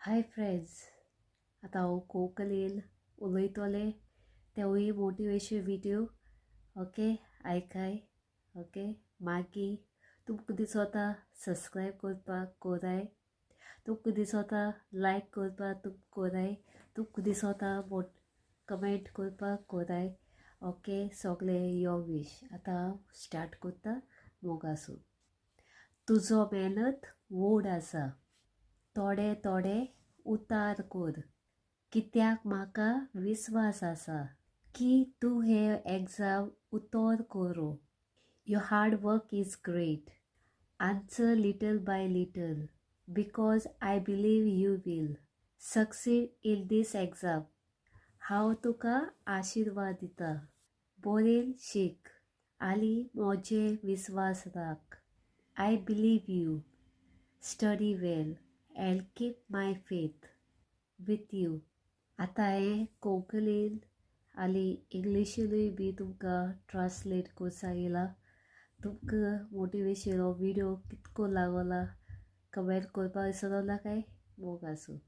Hi friends, आतां हांव कोंकणीन उलयतलें तेवूय मोटिवेशन विडियो. ओके, आयकाय. ओके, मागीर तुमकां दिसता सबस्क्रायब करपाक कोराय, तुमकां दिसता लायक करपाक तुमकां कोराय, तुमकां दिसता कमेंट करपाक कोराय. ओके, सगळे यो वीश. आतां हांव स्टार्ट करता. मोगासून तुजो मेहनत व्हड आसा. थोडे थोडे उतार कर, कित्याक म्हाका विस्वास आसा की तूं हे एग्जाम उतर करूं. Your hard work is great. Answer little by little because I believe you will succeed in this exam. हांव तुका आशिर्वाद दिता. बरें शीक आनी म्हजेर विस्वास राख. I believe you. Study well and keep my faith with you. आतां हें कोंकणीन आनी इंग्लिशीनूय बी तुमकां ट्रांसलेट करून सांगिलां. तुमकां मोटिवेशन हो विडियो कितको लागोला, कमेंट करपाक विसरों नाकाय. मोग आसूं.